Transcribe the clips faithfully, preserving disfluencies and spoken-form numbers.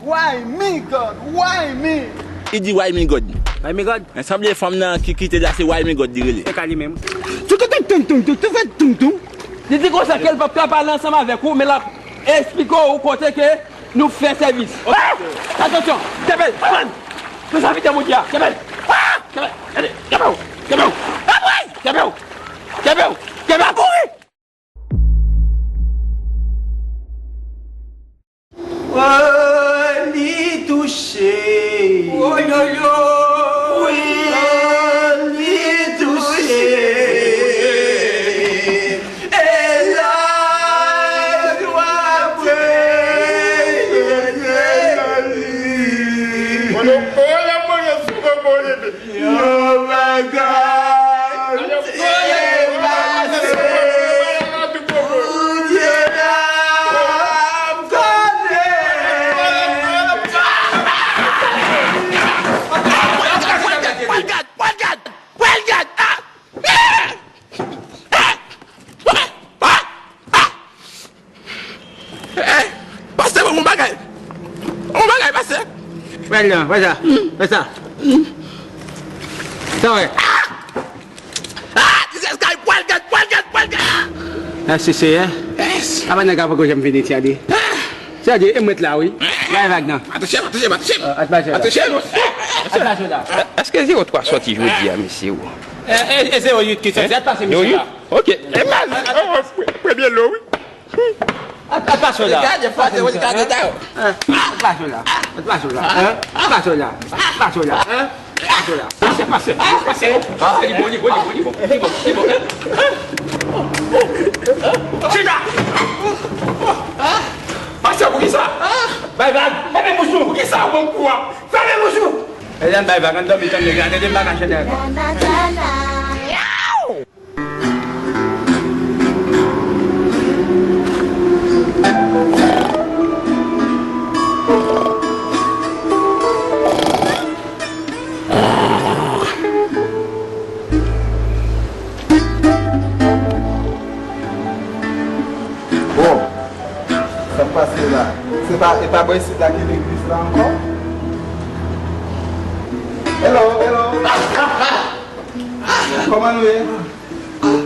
Why me, God? Why me? Li di why me, God. Why me, God? Men sanble fanm nan ki kite la se why me, God li rele. Se ka li menm. Tou, tou, tou, tou, tou, tou, tou, tou, tou. Li di konsa ke l p ap ka pale ansanm avèk ou, men l ap eksplike w kote ke nou fè sèvis. Ah! Atansyon! Kenbe l! Kenbe l! Prezavitè Bondye a! Kenbe l! Ah! Kenbe l! Kenbe l! Kenbe w! Kenbe w! Kenbe w! Kenbe w! Kenbe w! Pa kouri! Oh, li touche. Oh, yo, yo. Wi, oh, li touche. E la, nou apre. Mwen, nou, oh, la, mwen, sou mwen, mwen, Yon bagay te pase, Bondye ap konnen. Pral gad, pral gad, pral gad, pral gad, ah! Eh, pastè, ban m yon bagay. Yon bagay, pastè. Wè la, wè sa. Wè sa. Sa wè. Ah! Ah! Jesus Christ, pral gad, pral gad, pral gad. Mèsi, Seyè. Yes. Apa nèg la poko janm vini, Tchadi. Tchadi, e mwen la, wi. Bay vag nan. Atouche m, atouche m, atouche m. Atouche m. Atouche m. Atouche la. Èske zewo twa sòti jodi a, mesye, ou? E, e, e zewo uit ki sòti. At pase misye la. Ok. E mas, oh, pre-, premye lo, wi. At, at pase la. Gade, fwa, se wè gade ta yo. At pase la. At pase la. At pase la. At pase la. At pase la. Pase, pase, pase. Pase, li bon, li bon, li bon, li bon, li bon, li bon. Chita! Pase, poukisa? Bay vag. Fèmen bouch ou. Poukisa ou ban m kou a? Fèmen bouch ou. Edan bay vag, ann dòmi tann nèg la, tande m pa ka chante ankò. Bon, sa k pase la? Se pa, e pa bò isit la ki legliz la ankò? Hello, hello. Kòman nou ye?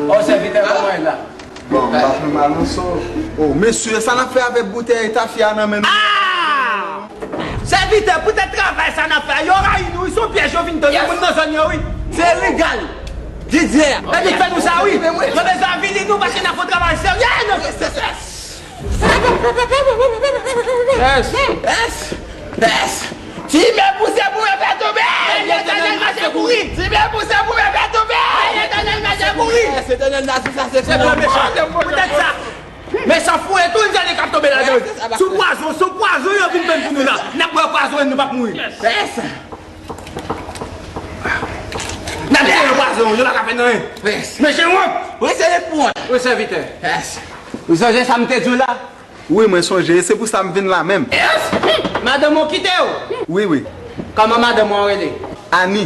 O, sèvitè, kòman w ye la? Bon, m pa pli mal non, so. O, mesye, sa n ap fè avèk boutèy tafya nan men nou? Ah! Sèvitè, poutèt travay sa n ap fè a, yo rayi nou, wi, se yon pyèj yo vin tande moun nan zòn yo, wi. Se ilegal. Didyè, epi fè nou sa, wi. Yo bezwen avili nou paske n ap fè yon travay serye nan. Yes. Yes. Yes. Ti men pouse pou men fè tonbe. Letènèl mache kouri. Ti men pouse pou men fè tonbe. Letènèl mache kouri. Yes, Letènèl la, se sa, se sa. Se pou mechan. Poutèt sa. Mechan foure tou, n zale k ap tonbe ladan. Sou pwazon, sou pwazon yo vin vann pou nou la. N ap bwè pwazon e nou p ap mouri. Yes. N ap tire pwazon, yo pa ka fè n anyen. Yes. Mesye wont. Wi, se pou wont. Wi, sèvitè. Yes. Ou sonje sa m te di w la? Wi, mwen sonje, e se pou sa m vin la menm. Yes. Madanm ou kite w? Wi, wi. Kòman madanm ou an rele? Ani.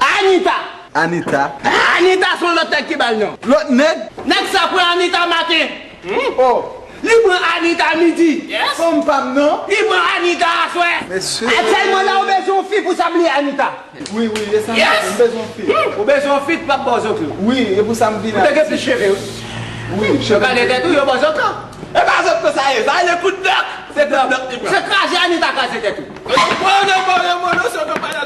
Anita. Anita. Anita se yon lòt nèg ki ba l non. Lòt nèg? Nèg sa pran Anita maten. Hmm? Oh. Li pran Anita midi. Yes. Fanm pa m non. Li pran Anita aswè. Mesye. Aktyèlman la, ou bezwen yon fi pou sa bliye Anita. Wi, wi, e sa m bezwen. Yes. M bezwen yon fi. Hmm. Ou bezwen yon fi k p ap ba w zoklo. Wi, e pou sa m vin la. Ou te gen plis cheve, wi. Wi, cheve. Yo gade tèt ou, yo ba w zoklo. E pa zoklo sa ye, sa ye kout blòk. Se kout blòk li pran. Se kraze Anita kraze tèt ou.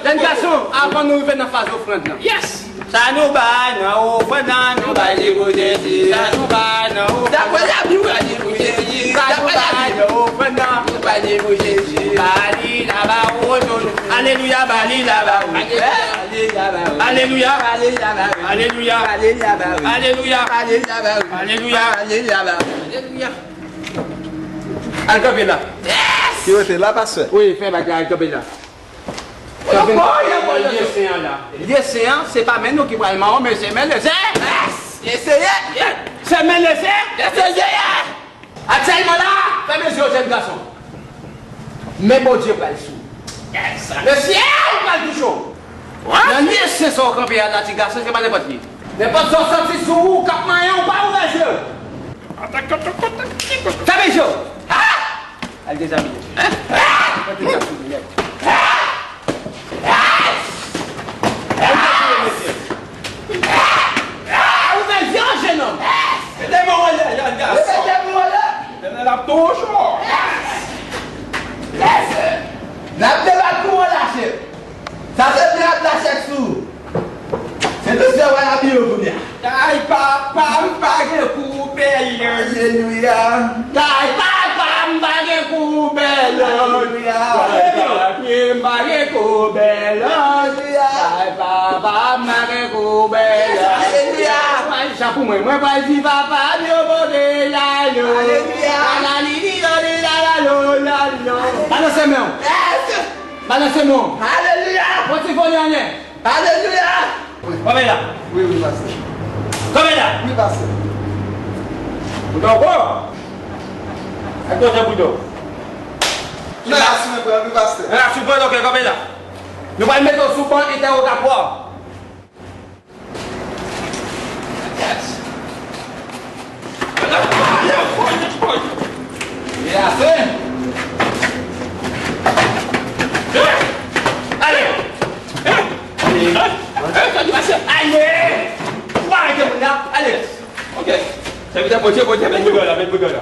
Jèn gason, avan nou rive nan faz ofrann nan. Yes! Sa nou bay nan ofrann nan, nou bay li pou Jezi. Sa nou bay nan ofrann nan, nou bay li pou Jezi. Sa nou bay nan ofrann nan, nou bay li pou Jezi. Ba li la ba ou, alelouya, ba li la ba ou. Alelouya. Alelouya. Alelouya. Al kanpe la. Yes! Ki rete la, pastè? Wi, fè bagay, al kanpe la. Lye sen an la. Lye sen an, se pa men nou ki pral mawon, men se men Lezè. Yes! Eseye! Se men Lezè! Eseye! Aktyèlman la, fèmen je w, jèn gason. Men Bondye pral sou ou. Men syèl pral touche w. Nan lye sen sa w kanpe a la, ti gason, se pa nenpòt ki. Nenpòt sa w santi sou ou k ap manyen w, pa ouvè je w. Fèmen je w. Ah! Al dezabiye. Al dezabiye, nèg. Al dezabiye, mesye. Ou fè vye, jenòm. Mete men w anlè, jèn gason. Mete men w anlè. L ap touye w. N ap debat pou w lache. Sa se mwen ap lache sou. Se dosye w al abiye w kounye a. Kay papa m pa gen koupèl. Alelouya. Kay papa m pa gen koupèl. Alelouya. Kay papye m pa gen koupèl. Alelouya. Kay papa m pa gen koupèl. Alelouya. Mwen sa pou mwen, mwen pral di papa m yo pote lalo. Alelouya. Lalili, lalila, lalo, lalo. Balanse men w. Yes. Balanse men w. Alelouya. Pran ti foli anlè. Alelouya. Kanpe la. Wi, wi, pastè. Kanpe la. Wi, pastè. Bouton ankò. Ak kote bouton. Nan la sou mwen pran, wi, pastè. Nan la sou pran, ok, kanpe la. Nou pral mete w sou ban entèwogatwa. Yes. Ase. Ale. Ale. Ale. Ou pa rete moun la. Ale. Ok. Sèvitè Bondye, Bondye, met boudon la, met boudon la.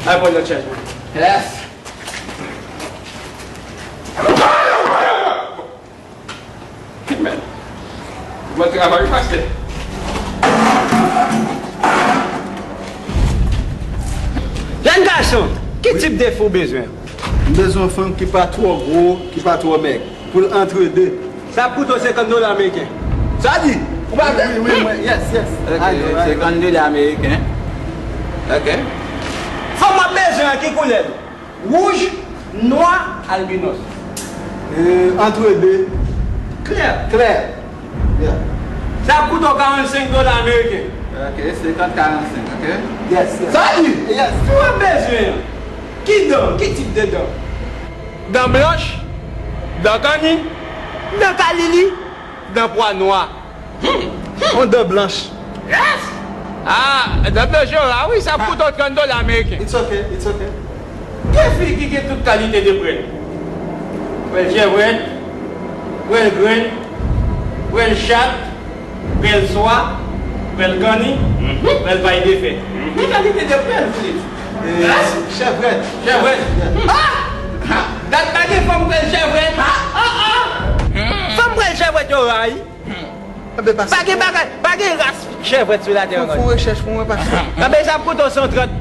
Al pran lòt chèz, man. Yes. Amen. Bon travay, pastè. Jèn gason, ki tip de fi w bezwen? M bezwen yon fanm ki pa twò gwo, ki pa twò mèg. Pou l antre de. Sa ap koute w senkant dola ameriken. Sa di? Ou pa vle? Wi, wi, mwen, yes, yes. Ok, senkant dola ameriken. Ok. Fanm w ap bezwen an, ki koulè l? Wouj, nwa, albinos. Euh, antre de. Klè. Klè. Yeah. Sa ap koute w karannsenk dola ameriken. Ok, senkant karannsenk, ok. Yes, yes. Sa di? Yes. Ou ap bezwen an? Ki dan? Ki tip de dan? Dan blanch? Dan kanni? Dan kalili? Dan pwa nwa? On dan blanch. Yes! Ah, dan blanch yo la, wi, sa ap koute w trant dola ameriken. It's okay, it's okay. Gen fi ki gen tout kalite de prèl. Prèl chèvret, prèl grenn, prèl chat, prèl swa, prèl kanni, prèl pay de fè. Ki kalite de prèl, Filip? Eh, chèvret. Chèvret. Ah! Dat pa gen fanm prèl chèvret. Ah, ah! Fanm prèl chèvret yo rayi. Enben, pastè, pa gen bagay, pa gen ras chèvret sou latè ankò. Fè yon rechèch pou mwen, pastè. Enben, sa ap koute w san trant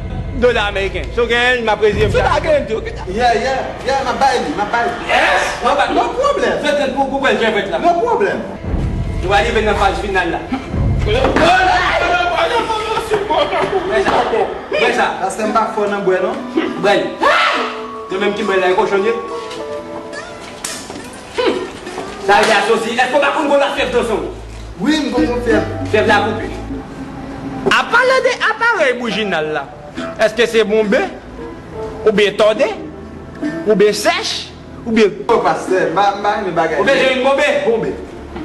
dola ameriken. Si w genyen l, m ap rezeye m. Si w pa genyen l tou, yeah, yeah, yeah, m ap bay li, m ap bay li. Yes! M ap bay, no pwoblèm. San trant pou, pou prèl chèvret la. No pwoblèm. Nou va rive nan faz final la. Wè sa, wè sa. Pastè, m pa fò nan bwè, non. Bwè l. Yo menm ki bwè l la, e kochon ye. Sa vle di asosi, èske w pa konn gwo lafyèv tanson? Wi, m konn gwo fyèv. Fyèv la koupe. An palan de aparèy boujinal la, èske se bonbe, oubyen tòde, oubyen sèch, oubyen... O pastè, m pa, m pa renmen bagay. Ou bezwen yon bonbe? Bonbe.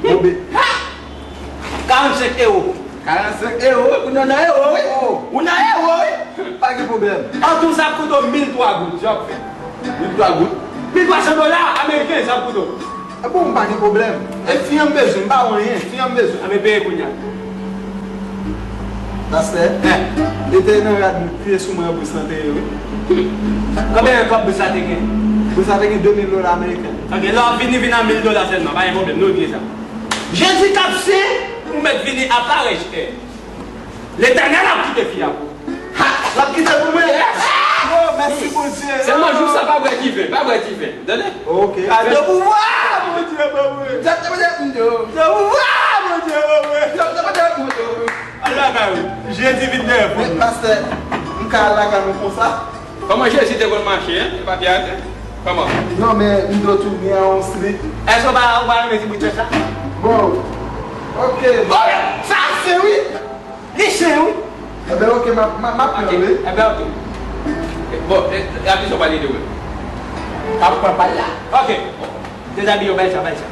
Bonbe. Ha! Karannsenk ewo. Karannsenk ewo, ou nan, nan ewo, wi. Ou nan ewo, wi. Pa gen pwoblèm. An tou, sa ap koute w mil twa goud, sa ap fè. Mil twa goud? Mil twa san dola ameriken, sa ap koute w. E bon, m pa gen pwoblèm. E fi an m bezwen, m pa wè anyen, fi an m bezwen. Anben peye kounye a. Pastè, mete nan rad m, kriye sou mwen an, bris lan te ye, wi. Konbyen kòb bris la te gen? Bris la te gen de mil dola ameriken. Ok, lè w ap vini, vin a mil dola sèlman, pa gen pwoblèm, nou bliye sa. Jezi k ap sen, ou mèt vini a parèch è. Letènèl ap kite fi a pou ou. Ha! L ap kite pou mwen? Yes! Oh, mèsi Bondye. Sèlman jou sa pa bwè diven, pa bwè diven. Tande? Ok. Gade pouvwa Bondye ban mwen. Gade pouvwa Bondye ban mwen. Al lakay ou. Jezi vin dèyè pòt la. Men pastè, m ka al lakay mwen konsa? Kòman Jezi te konn mache, en? Li pa te atè. Kòman? Non, men m dwe tounen a yon slip. Èske w pa, ou pa renmen ti bout fè sa? Bon. Ok. Bon, sa se wi. Li sen, wi. Enben, ok, m ap, m ap, m ap pran li. Enben, ok. Bon, e, e, a ki sa w pale de wi? M ap pran pa l la. Ok. Dezabiye w, bay sa, bay sa.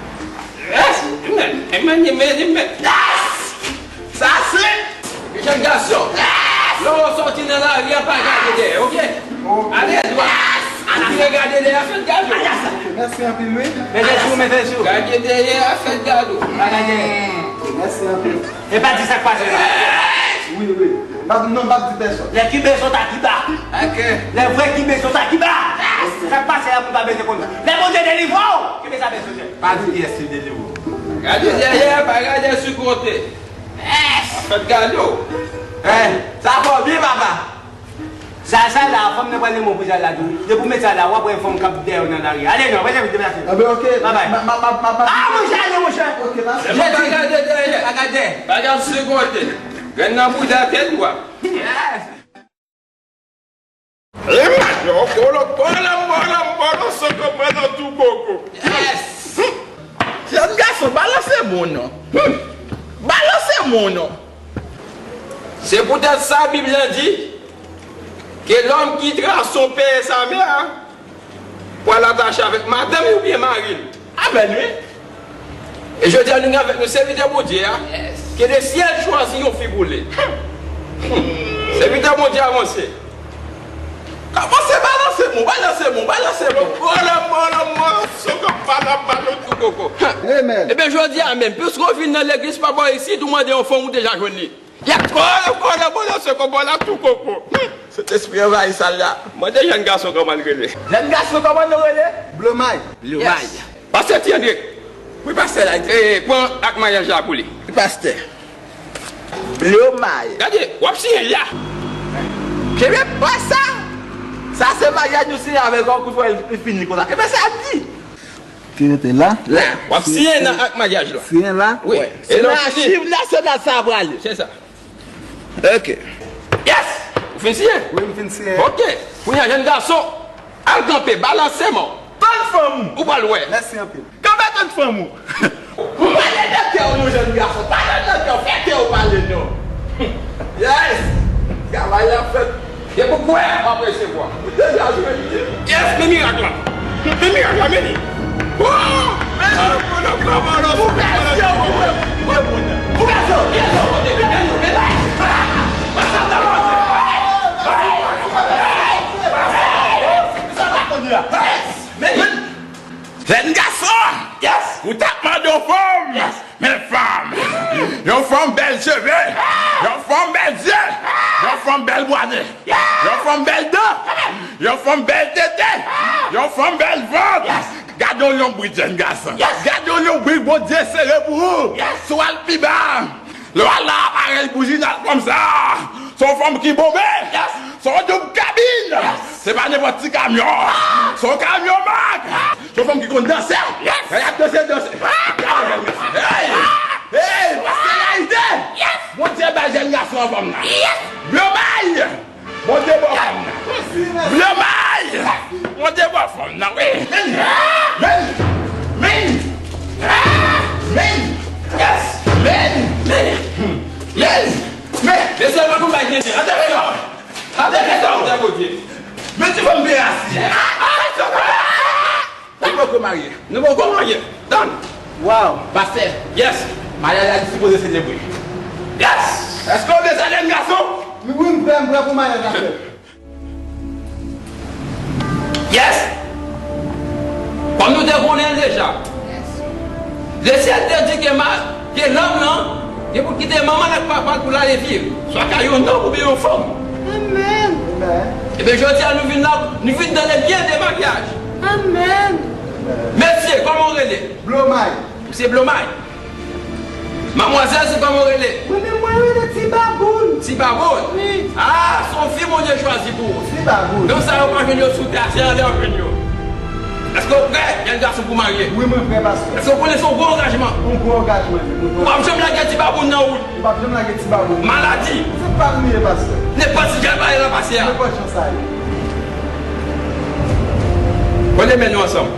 Yes! Amen, amen, amen, amen. Yes! Sa se jèn gason. Yes! Lè w sòti nan lari a, pa gade dèyè, ok? Ale dwat. Ala, se gade dèyè, fèt gade. Mèsi anpil, wi. Mete sou, mete sou. Gade dèyè, fèt gade. Bagay dèyè. Mèsi anpil. E pa di sa k pase la. Wi, wi. M ap, non, m ap di pèsòn. Lè ki bezwen ta ki ba. Lè vre ki bezwen ta ki ba. Sa k pase la pou m pa bezwen konn. Lè Bondye delivre w, ki bezwen bezwen. Pa di kiyès ki delivre w. Gade dèyè, pa gade sou kote. Fèt gade w. Sa fò byen, papa. Sa, sa la, fanm nan pral renmen w pou sa la tou. Depi w met sa la, w ap wè fanm k ap dèyè w nan lari. Ale non, pa janm deplase. Anben, ok. Bye bye. M ap, m ap, m ap, m ap. Ah, monchè, ale, monchè. Ok, pa sou. Jezi. Pa gade dèyè. Pa gade. Pa gade sou kote. Grenn nan bouda tèt dwa. Yes. Lemajò, kolo, kolo, mbolo, mbolo, soko, mbolo, tou koko. Yes. Jèn gason, balanse moun non. Balanse moun non. Se poutèt sa Bib lan di, que l'homme qui trace son père et sa mère pral atache avèk madanm li oubyen mari l. Amèn, wi. E jodi a, nou gen avèk nou sèvitè Bondye a, que le ciel choisit yon fi pou li. Sèvitè Bondye avanse. Kòmanse balanse moun, balanse moun, balanse moun. Bolo, bolo, bolo, soko, bala, balo, tou koko. Amen. Ebyen, jodi a menm, piske w vin nan legliz pa bò isit, ou mande yon fanm, ou deja jwenn li. Ya kolo, kolo, bolo, soko, bala, tou koko. Sentespri anvayi sal la. Mande jèn gason kòman l rele. Jèn gason, kòman nou rele? Blomay. Blomay. Yes. Pastè Ti André. Wi, pastè la. E, pran ak maryaj la pou li. Wi, pastè. Blomay. Gade, w ap siyen la. Kenbe pa sa. Sa se maryaj nou siyen avèk ou, kout fò li fini konsa. Kenbe sa di. Ki rete la? La. W ap siyen nan ak maryaj la. Siyen la? Wi. Wi. Se nan achiv nasyonal sa a prale. Se sa. Ok. Yes! Ou fin siyen? Wi, m fin siyen. Ok. Kounye a, jèn gason, al kanpe, balanse men w. Tann fanm ou. Ou pral wè. Mèsi anpil. Kanpe tann fanm ou. Pale nan kè w non, jèn gason. Pale nan kè w. Fè kè w pale non. Yes! Travay la fèt. Depi w kwè, w ap resevwa. Ou deja jwenn li. Yes, men mirak la. Men mirak la, men li. Oh! Men li, men li, men li, men li. Ou gason, ou gason, ou gason. Sa ta konn la. Men li. Jèn gason! Yes! Ou t ap mande yon fanm! Yes! Men fanm! Yon fanm bèl cheve! Yon fanm bèl zye! Yon fanm bèl bwade! Yon fanm bèl dan! Yon fanm bèl tete! Yon fanm bèl vant! Gade yon lonbrit, jèn gason! Gade yon lonbrit Bondye sere pou ou! Si w al pi ba! Lè w al nan aparèy bouji n al kòmsa, se yon fanm ki bonbe, se yon doub kabin, se pa nenpòt ti kamyon, se yon kamyon mak, se yon fanm ki konn danse, lè y ap danse, danse. Hey! Hey! Pastè Layite! Bondye bay jèn gason an fanm nan. Blomay! Bondye ba w fanm nan. Blomay! Bondye ba w fanm nan, wi. Men! Men! Men! Men! Yes! Men! Men! Men! Men! Mesye, pa konn bay tenten. Atake non! Atake non! Atake Bondye. Men ti fanm byen asi. Li poko marye. Nou poko marye. Tann. Wow. Pastè. Yes. Maryaj la li sipoze selebre. Yes. Èske w bezwen jèn gason? Wi, m prè, m prè pou maryaj la fèt. Yes. Kòm nou te konnen l deja. Lesyèl te di ke ma, ke lòm lan, gen pou kite manman l ak papa l pou l ale viv, swa kay yon nonm oubyen yon fanm. Amèn. Ebyen, jodi a, nou vin la, nou vin tande byen de maryaj. Amèn. Mesye, kòman w rele? Blomay. Ou se Blomay. Madmwazèl, se kòman w rele? Mwen menm, mwen rele Ti Baboun. Ti Baboun? Wi. Ah, se yon fi Bondye chwazi pou ou. Ti Baboun. Non sa yo pa jwenn yo sou tè a, se anlè w jwenn yo. Èske w prè, jèn gason, pou marye? Wi, mwen prè, pastè. Èske w konnen se yon gwo angajman? Yon gwo angajman, wi, mwen prè. Ou p ap janm lage Ti Baboun nan wout. Ou p ap janm lage Ti Baboun. Maladi. Se pa m li ye, pastè. Nenpòt sijè l pale nan pase a. Nenpòt jan sa ye. Kote men nou ansanm?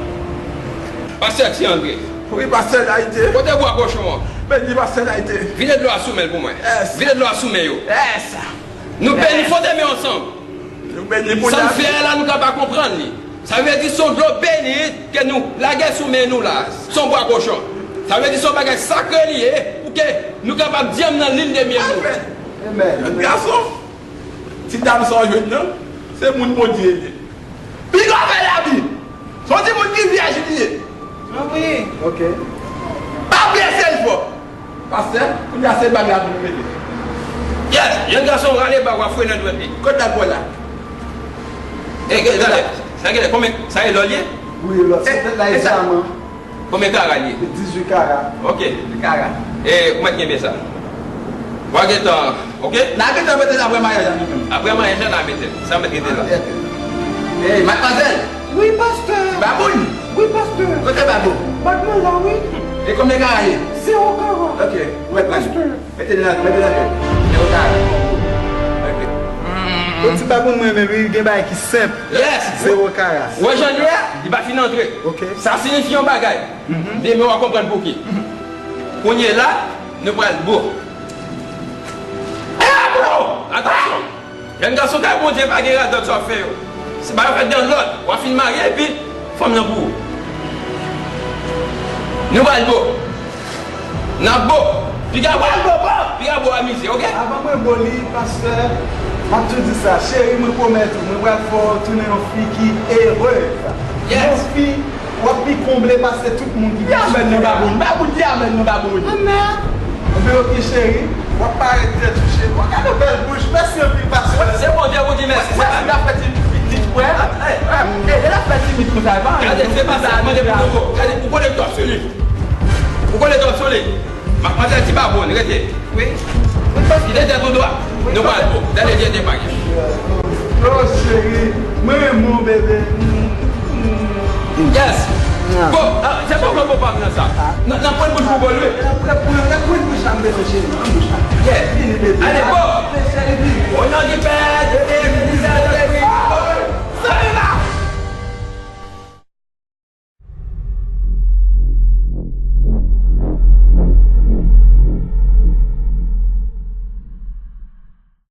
Pastè Ti André. Wi, pastè Layite. Kote bwa kochon an? Beni pastè Layite. Vide dlo a sou men l pou mwen. Yes. Vide dlo a sou men yo. Yes. Nou beni, fwote men ansanm. Nou beni pou lavi. Sa n fè a la, nou ka pa konprann li. Sa vle di se yon dlo beni ke nou lage sou men nou la. Se yon bwa kochon. Sa vle di se yon bagay sakre li ye, pou ke nou kapab di anm nan lin de mye nou. Amèn. Amèn. Gason, ti dam sa w jwenn nan, Se moun Bondye li ye. Piga fè labi. Se yon timoun ki vyèj li ye. Wi. Ok. Pa prese l fò. Pastè, kounye a se bag la pou nou mete. Yes, jèn gason, rale bag w ap fouye nan dwèt li. Kot bag w la? E, e, tande. Sa genlè, konbyen, sa e lò l ye? Wi, lò. Se tèt la egzakteman. Konbyen kara l ye? Dizuit kara. Ok. Kara. E, ou mèt kenbe sa. W a gentan, ok? N a gentan mete l apre maryaj la, nou menm. Apre maryaj la, n a mete l. Sa mèt rete la. Ey, madmwazèl! Wi, pastè! Baboun! Wi, pastè! Kote babou? Bòt mwen la, wi. E konbyen kara l ye? Zewo kara. Ok, ou mèt pran. Pastè. Mete l nan, mete l nan. Zewo kara. Ok. Yon ti baboun mwen menm, wi, gen bagay ki senp. Yes! Zewo kara. Ou wè jan l ye a? Li pa fin antre. Ok. Sa siyifi yon bagay. Demen w a konprann pouki. Kounye la, nou pral bo. E bo! Atansyon! Jèn gason kay Bondye pa gen radòt sa w ap fè yo. Se bagay yo fèt dan lòd. W a fin marye epi fanm nan pou ou. Nou pral bo. N ap bo. Piga pral bo, bo. Piga bo amize, ok? Avan mwen bo li, pastè, m ap tou di sa. Cheri, mwen pwomèt ou, mwen pral fè w tounen yon fi ki erez. Yes. Yon fi W ap pi konble pase tout moun ki gen. Di amèn non, baboun. Baboun, di amèn non, baboun. Amèn. Ebyen, ok, cheri. W ap parèt tèt ou, cheri. W ap gade bèl bouch. Mèsi anpil, pastè. Se Bondye pou di mèsi. Wè, wè, l ap fè ti pitit, wè. E, e, l ap fè timid konsa, e pa. Gade, se pa sa, mande pou nou. Gade, ou konnen twòp sou li. Ou konnen twòp sou li. Madmwazèl, ti baboun, rete. Wi. Kite tèt ou dwat. Nou pral bo. Tande tande bagay. Oh, cheri, mwen renmen w, bebe. Yes. Go. Ah, se bon, bon, bon, pa pran sa. Nan, nan pwen bouch pou bo l, wi. Nan pwen, nan pwen bouch la, m bezwen, cheri. Nan bouch la. Yes. Vini, bebe. Ale, bo,